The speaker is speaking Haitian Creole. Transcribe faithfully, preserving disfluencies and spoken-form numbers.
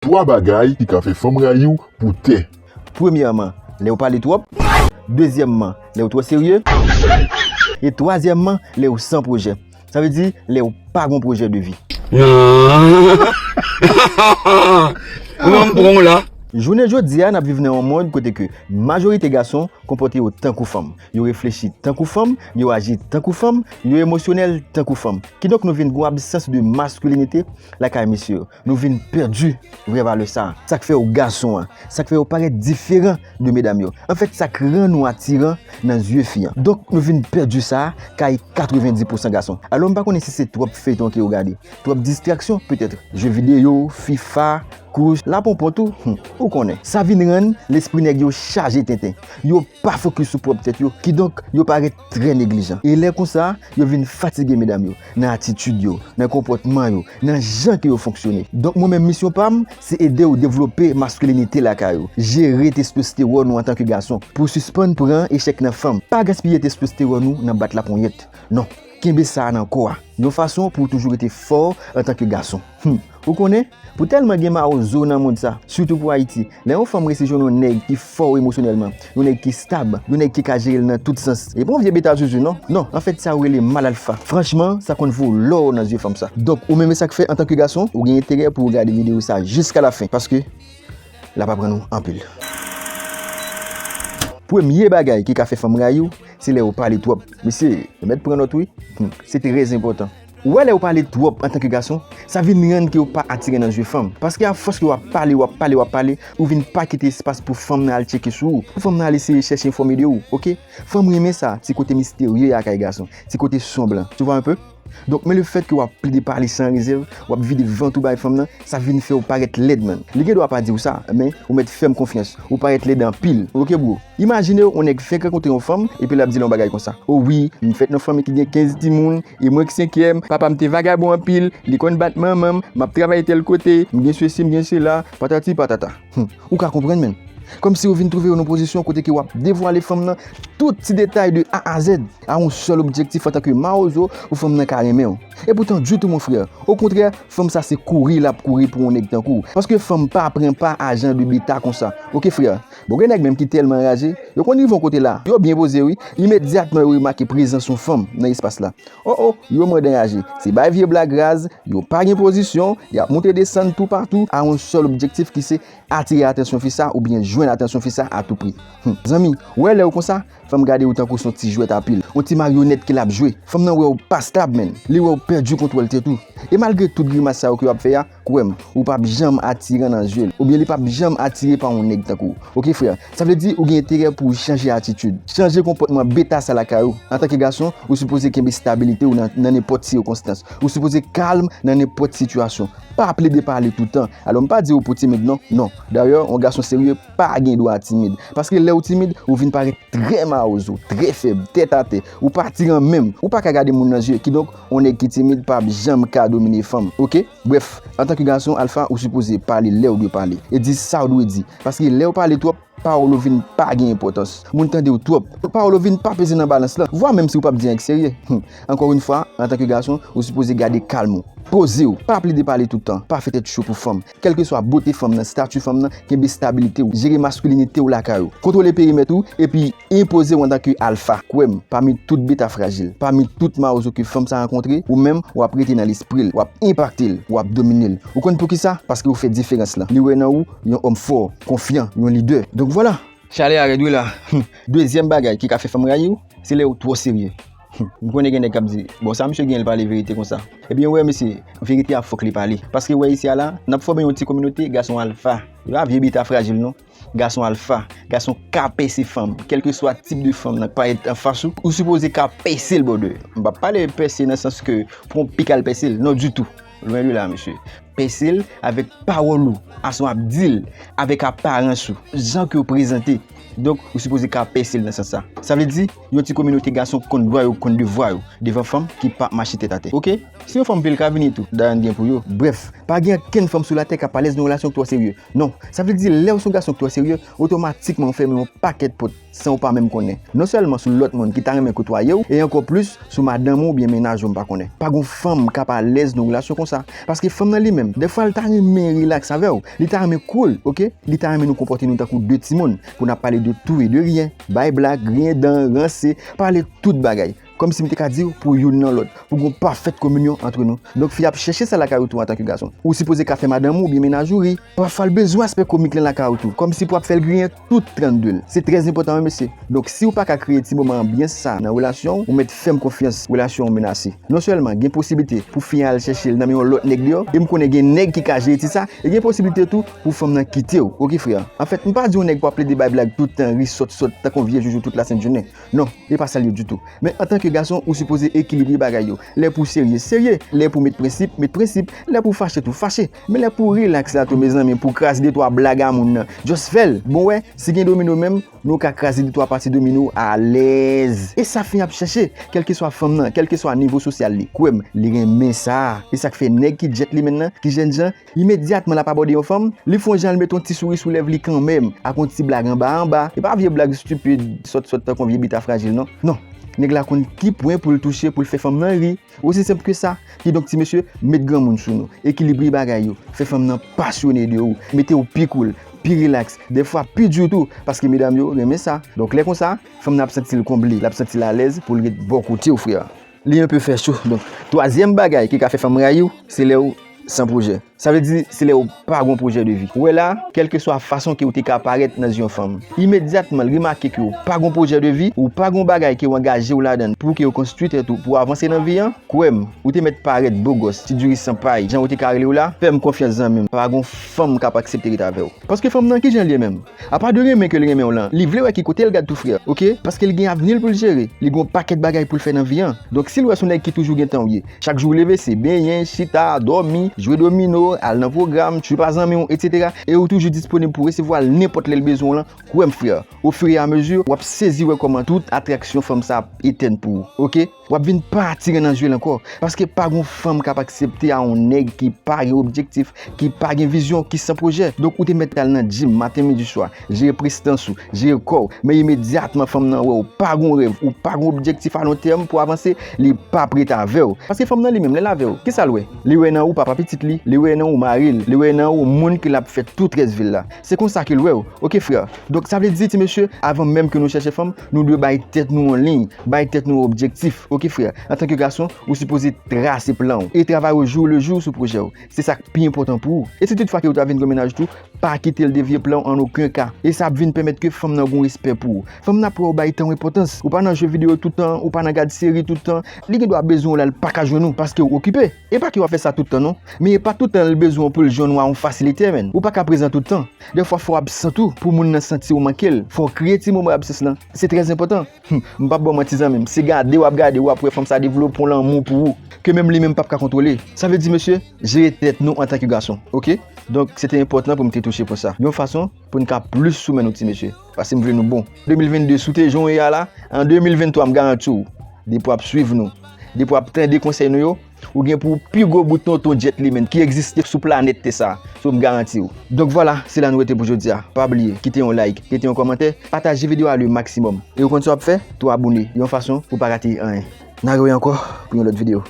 Twa bagay ki ka fè fanm rayi w pou tè. Premyèman, lè w pale twòp. Dezyèmman, lè w twò serye. E twazyèmman, lè w san pwojè. Sa vle di, lè w pa gon pwojè de vi. Ou menm pran w la. Jounen jodi a, n ap viv nan yon mond kote ke majorite gason konpòte yo tankou fanm. Yo reflechi tankou fanm, yo aji tankou fanm, yo emosyonèl tankou fanm. Kidonk, nou vin gon absans de maskilinite lakay mesye yo. Nou vin pèdi vrè valè sa a. Sa k fè yo gason an. Sa k fè yo parèt diferan de medam yo. Anfèt, sa k rann nou atiran nan zye fi an. Donk, nou vin pèdi sa a kay katrevenndis pousan gason. Alò, m pa konnen si se twòp feyton ke yo gade. Twòp distraksyon, petèt. Je videyo, fifa, kouch, laponpon tou, hmm, ou konnen. Sa vin rann lespri nèg yo chaje tenten. Yo pa fokis sou pwòp tèt yo, kidonk yo parèt trè neglijan. E lè konsa, yo vin fatige medam yo, nan atitid yo, nan konpòtman yo, nan jan ke yo fonksyone. Donk mwen menm misyon pa m, se ede w devlope maskilinite lakay ou, jere testostewòn ou antanke gason, pou w sispann pran echèk nan fanm. Pa gaspiye testostewòn ou nan bat laponyèt. Non, kenbe sa a nan kò a, yon fason pou w toujou rete fò antanke gason. Hmm. Ou konnen, pou tèlman gen mawozo nan mond sa, sitou pou Ayiti, lè yon fanm resi jwenn yon nèg ki fò emosyonèlman, yon nèg ki stab, yon nèg ki ka jere l nan tout sans. E pa yon vye beta zuzu, non. Non, anfèt, sa yo rele mal alfa. Franchman, sa konn vo lò nan zye fanm sa. Donk, ou menm, e sa k fè, antanke gason, ou gen enterè pou w gade videyo sa jiska lafen, paske l ap aprann ou anpil. Premye bagay ki ka fè fanm rayi w, se lè w pale twòp. Mesye, yo mèt pran nòt, wi. Hmm, se trè enpòtan. Ou wè, lè w pale twòp antanke gason, sa vin rann ke w pa atiran nan zye fanm. Paske afòs ke w ap pale, w ap pale, w ap pale, ou vin pa kite espas pou fanm nan al tcheke sou ou, pou fanm nan al eseye chèche enfòme de ou, oke? Fanm renmen sa, ti kote misterye a kay gason, ti kote sonb lan. Tu vois un peu? Donk, men lefèt ke w ap plede pale san rezèv, w ap vide vant ou bay fanm nan, sa vin fè w parèt lèd, man. Li gen dwa pa di w sa, men ou mèt fè m konfyans. Ou parèt lèd anpil. Oke, bro. Imajine w, yon nèg fenk rankontre yon fanm, epi l ap di l yon bagay konsa. O wi, m fèt nan fanmi ki gen kenz timoun, e mwen k senkyèm, papa m te vagabon anpil, li konn bat manman m, m ap travay tèl kote, m gen sesi, m gen sela, patati patata. Hmm. Ou ka konprann, menn. Kòmsi ou vin twouve w nan pozisyon kote ke w ap devwale fanm nan tout ti detay de A a Z, a yon sèl objektif antanke mawozo pou fanm nan ka renmen w. Epoutan, ditou, mon frè. Okontrè, fanm sa se kouri l ap kouri pou yon nèg tankou w. Paske fanm pa pran pa a jan de beta konsa. Oke, frè? Bon, gen nèg menm ki tèlman anraje, yo konn rive yon kote la, yo byen poze, wi. Imedyatman, yo remake prezans yon fanm nan espas la. O, o, yo mòd anraje. Se bay vye blag raz, yo pa gen pozisyon, y ap monte desann toupatou a yon sèl objektif ki se atire atansyon fi sa oubyen jwenn atansyon fi sa a tou pri. Hmm. Zanmi, ou wè lè w konsa, fanm gade w tankou se yon ti jwèt a pil, yon ti maryonèt ke l ap jwe. Fanm nan wè w pa stab, menn. Li wè w pèdi kontwòl tèt ou. E malgre tout grimas sa yo ke w ap fè a, kwè m, ou p ap janm atiran nan zye l, oubyen li p ap janm atire pa yon nèg tankou w. Oke, frè? Sa vle di ou gen enterè pou w chanje atitid, chanje konpòtman beta sa lakay ou. Antanke gason, ou sipoze kenbe estabilite w nan, nan nenpòt sikonstans. Ou sipoze kalm nan nenpòt sitiyasyon. Pa plede pale toutan. Alò, m pa di w pou w timid, non. Non. Dayè, yon gason serye pa gen dwa timid. Paske lè w timid, ou vin parèt trè mawozo, trè fèb, tèt atè. Ou pa atiran menm. Ou pa ka gade moun nan zye. Kidonk, yon nèg ki timid p ap janm ka domine fanm. Oke? Brèf, antanke gason alfa, ou sipoze pale lè w dwe pale. E di sa w dwe di. Paske lè w pale twòp, pawòl ou vin pa gen enpòtans. Moun tande w twòp. Pawòl ou vin pa peze nan balans lan. Vwa menm si w p ap di anyen k serye. Hmm. Ankò yon fwa, antanke gason, ou sipoze gade kalm ou. Poze w. Pa plede pale toutan. Pa fè tèt cho pou fanm. Kèlkeswa bote fanm nan, stati fanm nan, kenbe estabilite w. Jere maskilinite w lakay ou. Kontwole perimèt ou, epi enpoze w antanke alfa. Kwè m, pami tout beta frajil, pami tout mawozo ke fanm sa rankontre, ou menm, w ap rete nan lespri l, w ap enpakte l, w ap domine l. Ou konn poukisa? Paske ou fè diferans lan. Li wè nan ou yon òm fò, konfyan, yon lidè. Donk vwala. Chalè a rèd wi la. Dezyèm bagay ki ka fè fanm rayi w, se lè w twò serye. M konnen gen nèg k ap di, bon, sa misye genyen l pale verite konsa. Ebyen, wè, mesye, verite a fòk li pale. Paske, wè, isi a la, n ap fòme yon ti kominote gason alfa. E pa vye beta frajil, non. Gason alfa, gason ka pèse fanm, kèlkeswa tip de fanm nan k parèt anfas ou, ou sipoze ka pèse l, brother. M p ap pale pèse nan sans ke pran yon pik al pèse l, non ditou. Lwen de la, mesye. Pèse l avèk pawòl ou, fason w ap di l, avèk aparans ou, jan ke w prezante. Donk, ou sipoze ka pèse l nan sans sa. Sa vle di, yon ti kominote gason konn dwa yo, konn devwa yo devan fanm ki p ap mache tèt atè. Oke? Si yon fanm vle, l ka vini tou. Dayè, n gen pou yo. Brèf, Pa gen okenn fanm sou latè k ap alèz nan relasyon k twò serye. Non, sa vle di lè w se yon gason k twò serye, otomatikman ou fèmen yon pakèt pòt san ou pa menm konnen. Non sèlman sou lòt moun ki ta renmen kotwaye w, e ankò plis sou madanm ou oubyen mennaj ou m pa konnen. Pa gon fanm k ap alèz nan relasyon konsa. Paske fanm nan li menm, dèfwa l ta renmen rilaks avè w, li ta renmen cool, oke? Li ta renmen nou konpòte nou tankou de timoun, pou n ap pale de tou e de ryen, bay blag, griyen dan, ranse, pale tout bagay. Kòmsi m te ka di w pou youn nan lòt, pou gon pafèt kominyon antre nou. Donk fi ap chèche sa lakay ou tou antanke gason. Ou sipoze ka fè madanm ou oubyen mennaj ou ri. Pafwa l bezwen aspè komik lan lakay ou tou, kòmsi pou ap fè l griyen tout trannde l. Se trè enpòtan wi mesye. Donk si w pa ka kreye ti moman anbyans sa nan relasyon w, ou mèt fè m konfyans, relasyon w menase. Non sèlman gen posiblite pou fi an al chèche l nan men yon lòt nèg deyò, e m konnen gen nèg ki ka jere ti sa, e gen posiblite tou pou fanm nan kite w, oke frè? Anfèt, m pa di yon nèg pou ap plede bay blag tout tan, ri sòt sòt tankou yon vye joujou tout lasent jounen. Non, e pa sa l ye ditou. Men antanke gason, ou sipoze ekilibre bagay yo. Lè pou serye, serye. Lè pou met prensip, met prensip. Lè pou fache tou, fache. Men lè pou rilaks la tou, mezanmi, pou kraze de twa blag a moun nan, just fè l. Bon, wè, si gen domino menm, nou ka kraze de twa pati domino alèz. E sa fi an ap chèche, kèlkeswa fanm nan, kèlkeswa nivo sosyal li. Kwè m, li renmen sa. E sa k fè nèg ki djèt li menm nan, ki jènjan, imedyatman l ap abòde yon fanm, li fè yon jan l met yon ti souri sou lèv li kanmenm, ak yon ti blag anba anba. E pa vye blag stipid, sòt sòt tankou yon vye bita frajil, non. Non. Nèg la konn ki pwen pou l touche, pou l fè fanm nan ri. Osi senp ke sa. Kidonk, ti mesye, met granmoun sou nou. Ekilibre bagay yo. Fè fanm nan pasyone de ou. Mete w pi cool, pi rilaks. Dèfwa, pi di tou. Paske medam yo renmen sa. Donk, lè konsa, fanm nan ap santi l konble. L ap santi l alèz pou l ret bò kote w, frè. Li enpe fè cho. Donk, twazyèm bagay ki ka fè fanm rayi w, se lè w san pwojè. Sa vle di, se lè w pa gon pwojè de vi. Ou wè la, kèlkeswa fason ke w te ka parèt nan zye yon fanm, imedyatman l remake ke w pa gon pwojè de vi, ou pa gon bagay ke w angaje w ladan l pou ke w konstwi tèt ou, pou w avanse nan vi an, kwè m, ou te mèt parèt bogòs, ti diri san pay, jan yo te ka rele w la, fè m konfyans zanmi m, pa gon fanm k ap aksepte ret avè w. Paske fanm nan, kijan l ye menm? Apa de renmen ke l renmen w lan, li vle wè ki kote l gad tou frè, oke? Paske l gen avni l pou l jere, li gen yon pakèt bagay pou l fè nan vi an. Donk si l wè se yon nèg ki toujou gentan w ye, chak jou w leve se benyen, chita, dòmi, jwe domino, al nan pwogram, trip a zanmi w, etsetera. E ou toujou disponib pou resevwa l nenpòt lè l bezwen w lan, kwè m frè, ofiramezi, w ap sezi wè kòman tout atraksyon fanm sa ap etèn pou ou, oke? W ap vin pa atiran nan zye l ankò. Paske pa gon fanm k ap aksepte a yon nèg ki pa gen objektif, ki pa gen vizyon, ki san pwojè. Donk ou te mèt al nan gym maten, midi, swa, jere prestans ou, jere kò w. Men imedyatman fanm nan wè w pa gon rèv, ou pa gon objektif a lon tèm pou avanse, li p ap ret avè w. Paske fanm nan li menm, lè l avè w, kisa l wè? Li wè nan ou papa pitit li, li wè nan ou mari l, li wè nan ou moun ke l ap fè tout rès vi l la. Se konsa ke l wè w. Oke frè. Donk sa vle di, ti mesye, avan menm ke nou chèche fanm, nou dwe bay tèt nou yon liy, bay tèt nou yon objektif. Oke frè. Antanke gason, ou sipoze trase plan w e travay au jour le jour sou pwojè w. Se sa k pi enpòtan pou ou. E si tout fwa ke ou ta vin gen mennaj tou, pa kite l devye plan w an okenn ka. E sa ap vin pèmèt ke fanm nan gon respè pou ou. Fanm nan ap wè ou bay tan w enpòtans. Ou pa nan jwe videyo tout tan, ou pa nan gad seri tout tan. Li gen dwa bezwen w la, l pa ka jwenn ou paske w okipe. E pa ke w ap fè sa tout tan non. Men e pa tout tan l bezwen w pou l jwenn ou a yon fasilite, menn. Ou pa ka prezan tout tan. Dèfwa fò w absan tou pou moun nan santi ou manke l. Fò w kreye ti moman absans lan. Se trè enpòtan. Hum, m p ap ba w manti zanmi m. Se gade w ap gade, w ap wè fanm sa devlope yon lanmou pou ou ke menm li menm p ap ka kontwole. Sa vle di, mesye, jere tèt nou antanke gason, oke? Donk, se te enpòtan pou m te touche pwen sa. Yon fason pou n ka plis sou men nou, ti mesye. Paske m vle nou bon. De mil vennde, si w te jan w ye a la, an de mil venntwa, m garanti w, depi w ap swiv nou, depi w ap tande konsèy nou yo, ou gen pou w pi gwo bout tonton djèt li menm ki egziste sou planèt tè sa. So, m garanti w. Donk vwala, se la nou rete pou jodi a. Pa bliye, kite yon like, kite yon kòmantè, pataje videyo a le maksimòm. E ou konn sa w ap fè? Tou abone, yon fason pou w pa rate anyen. N a rewè ankò pou yon lòt videyo.